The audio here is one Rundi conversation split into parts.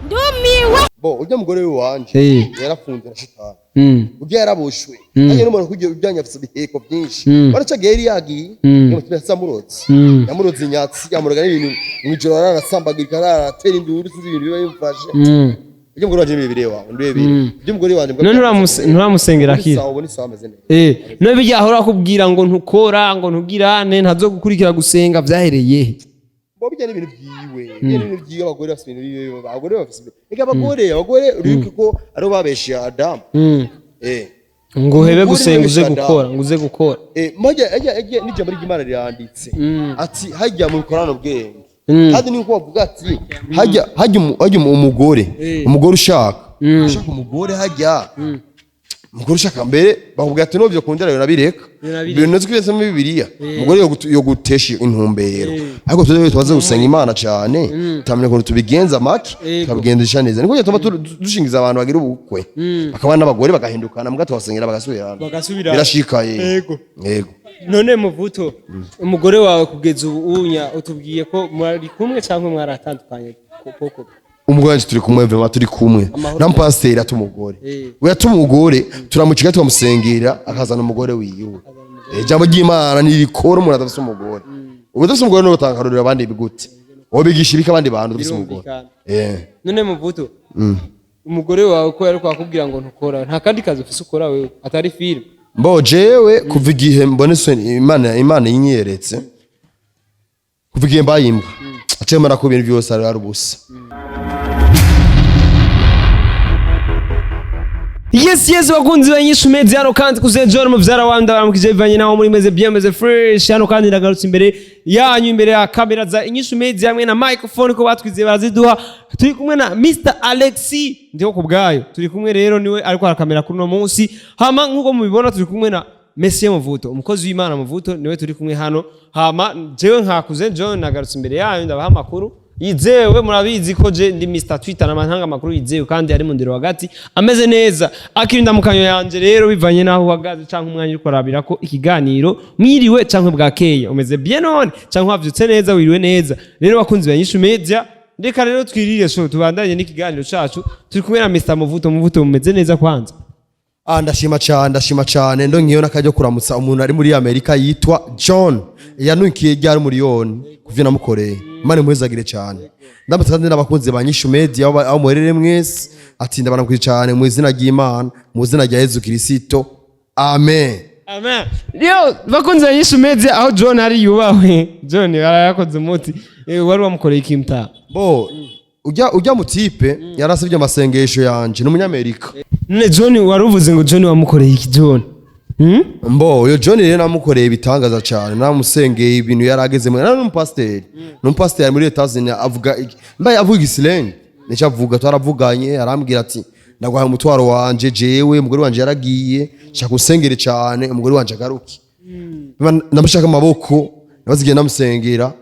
Ndumiwe. Bo urya mugore wanje yarafunze na shitani. Urya yaraboshwe. Hanyuma n'umuntu kugira ujyanye afise ibiheko byinshi. Baraca yari yagiye. Yamutumye yamurotse. Yamurotse inyatsi, yamuroga n'ibintu mwijoro ararasambagurika, araratera induru, sinzi ibintu biba bimufashe. Urya mugore wanje ni bibiri wawe, ndi bibiri. Urya mugore wanje None nturamusengera akira? Sawa, ubona isawa ameze neza. None bijya ahora akubwira ngo ntukora, ngo ntugirane, ntazogukurikira gusenga, vyahereye he? Bo bijya n'ibintu byiwe, bijya n'ibintu byiwe, abagore bafise ibintu biwe, abagore bafise ibintu. Ega abagore uribuke ko aribo babeshe Adamu. Ngo uhebe Umugore gusenga uze wabeshe gukora, Adamu. ngo uze gukora. Majya ajya ajya n'ijambo ry'Imana riranditse. Ati hajya mu bikorano bwenge. Kandi niko bavuga ati hajya hajya hajya umugore, umugore ushaka. Ushaka umugore hajya. Umugore ushaka mbere bakubwira ati nubyo kundera yo nabireka. Nabireka. Ibintu nzi kwese muri Bibiliya. Umugore yo gutesha intumbero. Ariko tuze tubaze gusenga Imana cyane, tutamenya ukuntu tubigenza make, tukabigendesha neza. Niko gituma dushingiza abantu bagira ubukwe. Bakaba n'abagore bagahindukana, mbwa tubasengera bagasubirana. Bagasubirana. Birashikaye. Yego. Yego. None Muvuto, umugore wawe kugeza ubu unya utubwiye ko muri kumwe cyangwa mwaratandukanye koko? Umugore wanje turi kumwe, vraiment turi kumwe. Amahoro. Na pasiteri ata umugore. We ata umugore, turamuciga tukamusengera akazana umugore wiwe. Ijambo ry'Imana ntirikora umuntu adafise umugore. Ubu udafise umugore niwe utanga akarorero abandi bigute. Wobigisha ibiki abandi bantu udafise umugore? Birumvikana. None Muvuto, umugore wawe ko yari kwakubwira ngo ntukora, nta kandi kazi ufise ukora wewe atari film? Mbo jewe kuva igihe mbonese Imana yinyeretse, kuva igihe mbaye imbwa, aciye mbona ko ibintu byose ari ubusa. Yes, bakunzi ba Inyishu Media, hano kandi kuze John muvyara wanda baramukije bivanye naho muri meze bien, meze fresh. Hano kandi ndagarutse imbere yanyu, imbere ya kamera za Inyishu Media hamwe na microphone ko batwizeye baraziduha. Turi kumwe na Mr Alexi ndiho kubwayo, turi kumwe rero niwe ariko arakamera kuri uno munsi. Hama nkuko mubibona turi kumwe na Messie Muvuto, umukozi w'Imana Muvuto, niwe turi kumwe hano. Hama jewe nkakuze John nagarutse imbere yanyu ndabaha amakuru yizewe. Murabizi ko je ndi Mr Twitter namantanga amakuru yizewe kandi ari mu ndero hagati ameze neza akirinda mukanyo yanje. Rero bivanye naho uhagaze canke umwanya uriko arabira ko ikiganiro, mwiriwe canke bwakeye, umeze bien none canke wavyutse neza, wiriwe neza. Rero bakunzi ba Inyishu Media, reka rero twirire so tubandanye n'ikiganiro cacu. Turi kumwe na Mr Muvuto. Muvuto, mumeze neza kwanza? Ah, ndashima cyane, ndashima cyane. Ndongeyeho n'akajya kuramutsa umuntu ari muri Amerika yitwa John, yanunkiye ryari miliyoni kuvyo namukoreye. Imana imuhezagire cyane. Ndamutse kandi n'abakunzi ba Nyishu Media aho muherere mwese, ati ndabaramukije cyane mu izina ry'Imana, mu izina rya Yezu Kirisito, amen. Amen. Yo, bakunzi ba Inyishu Media, aho John ari yubahwe. John yarakoze umuti. Wari wamukoreye ikimta. Bo ujya mutipe yarasabye amasengesho yanje, ni umunyamerika. None John wari uvuze ngo John wamukoreye iki John? Mbo uyo John rero namukoreye ibitangaza cyane, namusengeye ibintu yaragezemo. Nari n'umupasiteri, n'umupasiteri muri Leta Zunze avuga mbaye avuga isilenge nico avuga. Twaravuganye arambwira ati ndaguhaye umutwaro wanje, jewe umugore wanje yaragiye, shaka usengere cyane umugore wanje agaruke. Ndamushaka amaboko nabazigiye ndamusengera,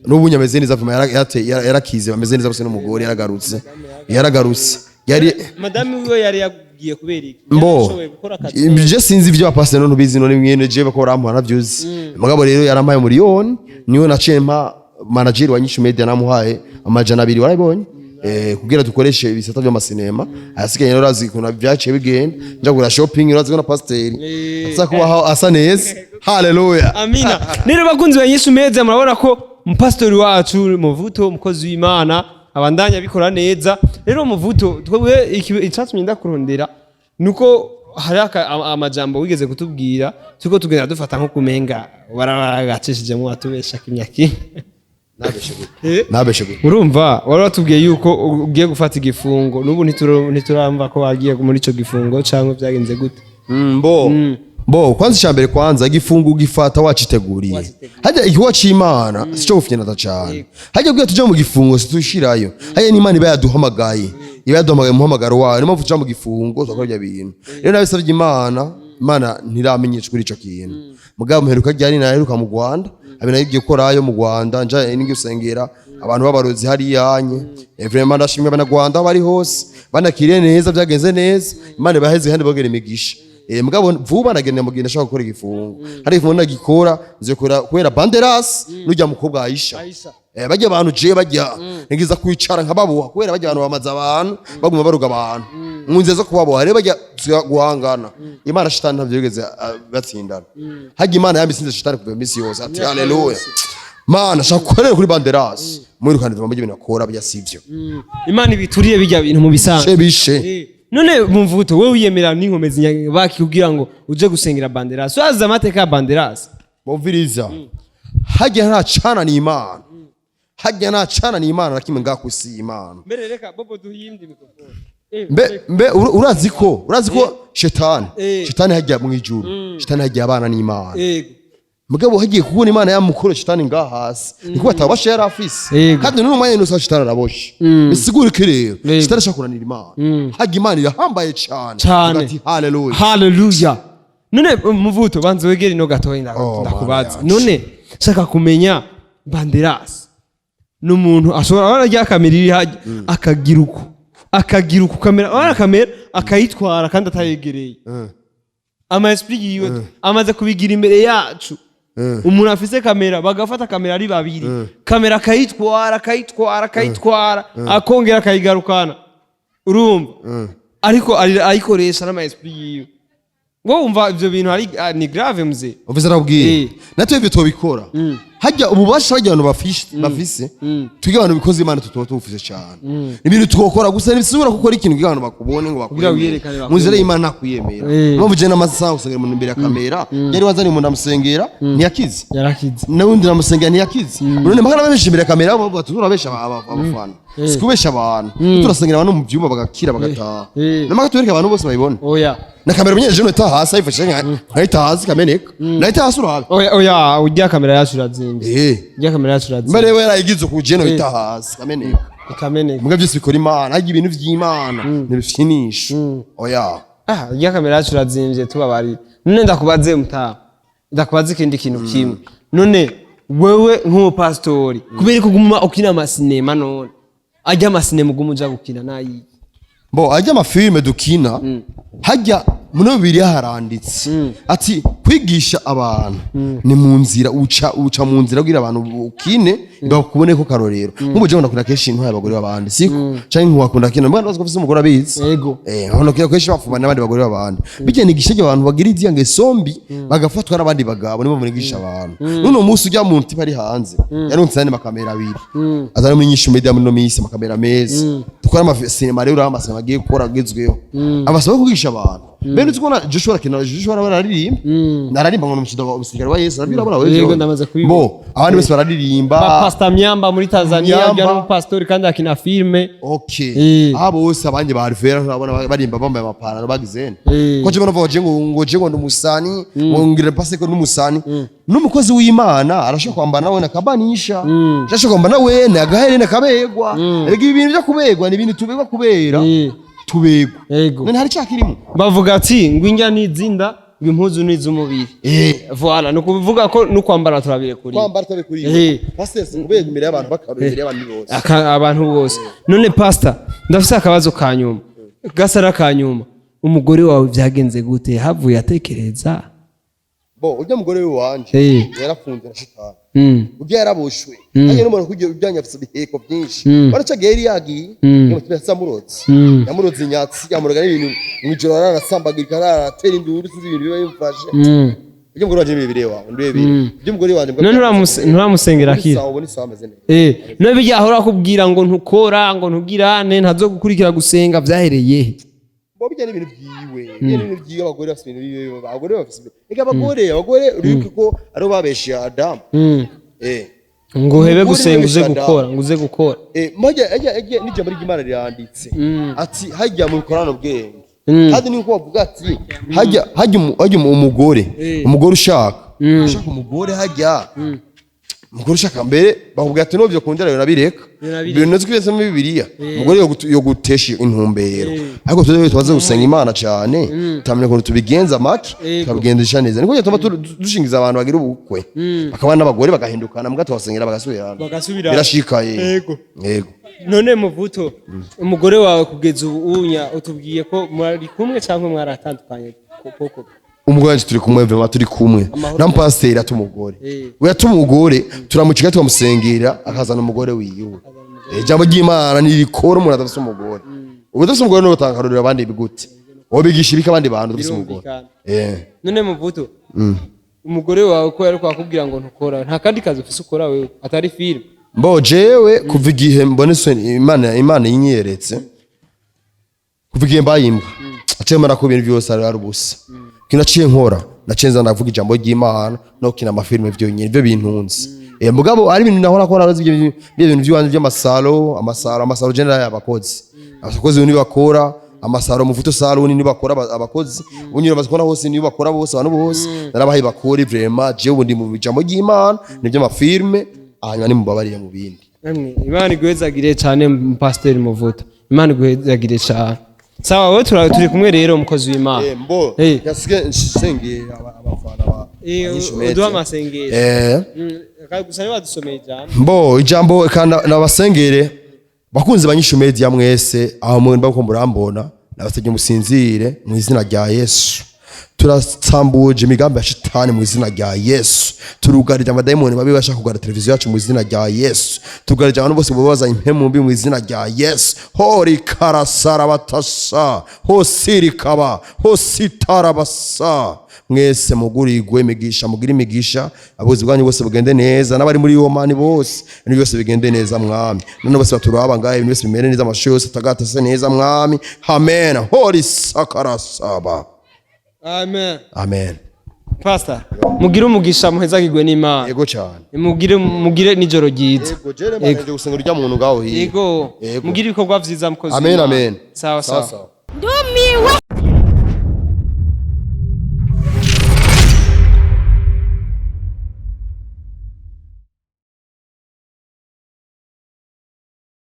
n'ubu nyameze neza vuma yarakize, ameze neza bose n'umugore yaragarutse, yaragarutse yari Madame wiwe yari yagiye kubera iki? Mbo Yarashoboye gukora akazi. je sinzi ivyo bapasiteri none ubizi none mwene je bako baramuha navyuzi. Mugabo rero yarampaye miliyoni, niwe naciye mpa manager wa Nyishu Media, namuhaye 200 warabibonye, kugira dukoreshe ibisata vy'amasinema. Ayasigaye rero urazi ukuntu vyaciye bigenda, nja kugura shopping, urazi ko na pasiteri asa kubaho asa neza. Haleluya. Amina. Rero bakunzi ba Inyishu Media, murabona ko umupasitori wacu Muvuto, umukozi w'Imana, abandanya abikora neza. Rero Muvuto, twebwe icatumye ndakurondera nuko hari amajambo wigeze kutubwira turiko tugenda dufata nko kumenga waragacishijemo watubesha kimya kimwe. Nabeshe gute? Nabeshe gute? Urumva wari watubwiye yuko ugiye gufata igifungo, n'ubu ntituramva ko wagiye muri ico gifungo cyangwa byagenze gute. Mbo kwanza icambere, kwanza igifungo ugifata waciteguriye. Hajya igikorwa c'Imana sico gufyenata cane. Hajya kugira tuje mu gifungo situshirayo, hajya n'Imana iba yaduhamagaye, iba yaduhamagaye mu muhamagaro wayo. Niyo mpamvu tuja mu gifungo tugakora ibyo bintu. Rero nabisavye Imana, Imana ntiramenyesha kuri ico kintu. Mugabo muheruka ryari? Naheruka mu Rwanda abe nagiye gukorayo mu Rwanda, nja ningi usengera abantu b'abarozi hariya nye. Vraiment ndashimye abanyarwanda aho bari hose, banakiriye neza, byagenze neza. Imana ibaheze kandi ibongere imigisha. Mugabo vuba nagenda mugenda ashaka gukora igifungo. Hari igifungo nagikora nzokora kubera Banderas n'ujya mukobwa Aisha. Aisha. Bajya abantu je bajya ngiza kwicara nkababoha, kubera bajya abantu bamaze abantu baguma baruga abantu mu nzira zo kubaboha. Rero bajya guhangana Imana, shitani ntabyo yigeze batsindana. Hajya Imana yambisinze shitani kuva iminsi yose, ati haleluya. Mana shaka gukorera kuri Banderas, mwirukane mu ibintu akora bya sivyo. Imana ibituriye bijya bintu mu bisanzwe. She bishe. None Mvuto, wowe wiyemera n'inkomezi baki kugira ngo uje gusengera Banderas? Wazi amateka ya Banderas? Bumviriza, hajya nta cana ni Imana, hajya nta cana ni Imana na kimwe ngaha kwisi Imana. Mbere reka bobo duhinde microphone. Mbe urazi ko shetani, shetani hajya mu ijuru, shetani hajya abana n'Imana. Mugabo hagiye kubona Imana yamukoro shetani ngaha hasi, niko atabasha yari afise. Kandi n'uno mwanya nusa shetani araboshe, bisigura iki rero? Shetani ashaka kunanira Imana. Hajya Imana irahambaye cane. Cane. Ati haleluya. Haleluya. None Muvuto, banza wegere ino gatoya. Oh, Ndakubaza. Mana yacu. None shaka kumenya, Banderas n'umuntu ashobora abona rya kamera iri hajya, akagira uku, akagira uku kamera, abona kamera akayitwara kandi atayegereye. Ama esprit yiwe amaze kubigira imbere yacu. Umuntu afise kamera, bagafata kamera ari babiri, kamera akayitwara, akayitwara, akayitwara, akongera akayigarukana. Urumva ariko ayikoresha n'ama esprit yiwe. Ngo wumva ivyo bintu ari ni grave, mzee. Umvise, arabwiye. Natwe ibyo tubikora hajya ububasha hajya abantu bafise, twige abantu bikoze Imana tutuba tubufise cyane. Ibintu twokora gusa ntibisubira gukora ikintu kugira abantu bakubone ngo Kugira bakwemere. wiyerekane, Mu nzira bakwemere. y'Imana ntakwiyemera. Mpamvu je n'amasaha usengera umuntu imbere ya kamera, yari wazanye umuntu amusengera ntiyakize. Yarakize. N'undi namusengera ntiyakize. None mpaka n'abenshi imbere ya kamera bavuga ati turabesha abafana. Si kubesha abantu, turasengera abantu mu byumba bagakira bagataha. Namaka tubereke abantu bose babibone. Oya. Na kamera umunyeje nota hasi ayifashe nkayita hasi kameneka, nahita hasi urabe. Oya, oya, ujya kamera yacu irazimbye. Ujya kamera yacu irazimbye. Mbere we yarayigize ku jeno ita hasi kameneka. Ikameneka. Muga byose bikora Imana. Harya ibintu vy'Imana ntibifinisha, oya. Ah, ujya kamera yacu irazimbye, tubabarire. None ndakubaze mutaha, ndakubaze ikindi kintu kimwe. None wewe nk'umupasitori, kubera ko uguma ukina amasinema, none ajya amasinema uguma uja gukina nayiye? Bo ajya amafilime dukina hajya muri Bibiliya haranditse ati kwigisha abantu ni mu nzira, uca mu nzira kugira abantu ukine bakubone ko karorero. Nk'ubu jewe ndakunda kenshi intwara abagore b'abandi, siko? Canke ntiwakunda kino mbwa ndazi ko ufise umugore abizi. Yego. Nkabona kira kenshi bafumana n'abandi bagore b'abandi, bijya nigisha abantu bagira iziya ngeso mbi bagafatwa n'abandi bagabo. Nibo munigisha abantu. N'uno munsi ujya mu ntipa ari hanze yarunze andi makamera abiri azana muri Nyinshi Media muri no minsi, amakamera meza dukora amasinema. Rero uriya amasinema agiye gukora agezweho abasaba kugisha abantu. Mbere uzi ko na Joshua arakina, Joshua araririmba, nararimba ngo ni umusirikare wa Yesu, arabirabona wewe. Yego, ndamaze kubibona. Bo abandi bose bararirimba. Ba Pastor Myamba muri Tanzania. Myamba. Ujya n'umupasitori kandi akina filime. Okay. Abo bose abandi ba Alvera urabona barimba bambaye amapantaro bagize ko je banavuga je ngo je ngo ndi umusani, ngo ngira pase ko n'umusani n'umukozi w'Imana arashobora kwambara nawe nakabanisha, arashobora kwambara nawe nagaherene akabegwa. Erega ibi bintu byo kubegwa ni ibintu tubegwa kubera tubegwa. None hari cyakirimo. Bavuga ati ngo indya n'izinda, ngo impuzu n'iz'umubiri. Voilà, ni ukuvuga ko no kwambara turabirekuriye. Kwambara tabikuriye. Pastor, kubegwa imbere y'abantu bakaba imbere y'abantu bose. Abantu bose. None pastor, ndafise akabazo ka nyuma, gasa n'akanyuma. Umugore wawe byagenze gute? Havuye atekereza? Bo ujya mugore we wanje yarafunze na shitani. Ujya yaraboshwe hanyuma n'umuntu kugira ujyanye afite ibiheko byinshi baracaga yari yagiye niyo yamurotse, yamurotse inyatsi, yamuroga n'ibintu mu ijoro, ararasambagurika, araratera induru, sinzi ibintu biba bimufashe. Ujya mugore wanje ni bibiri wawe ndebere ujya mugore wanje. None nturamusengera akira? Sawa, ubona isaha ameze neza. None bijya ahora akubwira ngo ntukora, ngo ntugirane, ntazogukurikira gusenga, vyahereye he? Bo bijya n'ibintu byiwe, bijya n'ibintu byiwe. Abagore bafite ibintu byiwe, abagore bafite ega abagore uribuke ko aribo babeshe Adamu. Ngo uhebe Umugore gusenga uze wabeshe Adamu. gukora, ngo uze gukora. Majya ajya n'ijambo ry'Imana riranditse ati hajya mu bikorano bwenge. Kandi niko bavuga ati hajya umugore, umugore ushaka umugore, hajya umugore ushaka mbere bakubwira ati nubyo kundera yonabireka. Yonabireka. Ibintu nzi kwese muri Bibiliya umugore yo gutesha intumbero, ariko tuze tubaze gusenga Imana cyane, tutamenya ukuntu tubigenza make. Tukabigendesha neza, niko gituma dushingiza abantu bagira ubukwe bakaba n'abagore bagahindukana, mbwa tubasengera bagasubirana. Bagasubirana. Birashika ye. Yego. Yego. None Muvuto, umugore wawe kugeza ubu unya utubwiye ko muri kumwe cyangwa mwaratandukanye koko? Umugore wanje turi kumwe, vraiment turi kumwe. Na mpasiteri ata umugore. We ata umugore, turamuciga, tukamusengera, akazana umugore wiwe. Ijambo ry'Imana ntirikora umuntu adafise umugore. Ubu udafise umugore niwe utanga akarorero abandi bigute? Wobigisha ibiki abandi bantu udafise umugore? Birumvikana. None Muvuto, umugore wawe ko yari kwakubwira ngo ntukora, nta kandi kazi ufise ukora wewe atari film? Mbo jewe kuva igihe mbonese Imana yinyeretse, kuva igihe mbaye imbwa, aciye mbona ko ibintu byose ari ubusa. Ikintu naciye nkora, naciye nza ndavuga ijambo ry'Imana no gukina amafilime vyonyene, ivyo bintunze. Mugabo ari ibintu nahora nkora, ibyo bintu by'iwanje by'amasalo, amasalo general, abakozi nibo bakora amasaro, Muvuto Salon nibo bakora, abakozi ubu nyine bazikora hose, nibo bakora bose, abantu bose narabahaye bakora. Vraiment jewe ubu ndi mu ijambo ry'Imana n'iby'amafilme, hanyuma nimubabariye mu bindi. Emwe, Imana iguhezagire cyane, Pasiteri Muvuto, Imana iguhezagire cyane. Sawa, wowe turi kumwe rero, umukozi w'Imana. Mbo yasige nsengeye abafana ba Inyishu Media. Uduha amasengesho. Gusa ntibadusomeye ijambo. Mbo ijambo kandi nabasengere bakunzi ba Inyishu Media mwese aho mwe ko murambona, nabasabye musinzire mu izina rya Yesu. Turatambuje imigambi ya shitani mu izina rya Yesu. Turugarije amadayimoni mabi bashaka kugara televiziyo yacu mu izina rya Yesu. Turugarije abantu bose babaza impemu mbi mu izina rya Yesu. Hori karasara batasa hosirikaba hositarabasa. Mwese mugurigwe imigisha, mugire imigisha, abuzi bwanyu bose bugende neza, n'abari muri Omani bose, ibintu byose bigende neza, mwami. None bose baturaba ngahe, ibintu byose bimere neza, amashusho yose atagatase neza, mwami. Amen. Hori sakarasaba. Amen. Amen. Pastor, mugire umugisha, muhezagirwe n'Imana. Yego cyane. Mugire nijoro ryiza. Yego, jere manje gusenga urya muntu ngaho hirya. Yego. Yego. Mugire ibikorwa vyiza, mukozi Amen. w'Imana. Amen. Sawa sawa. Ndumiwe.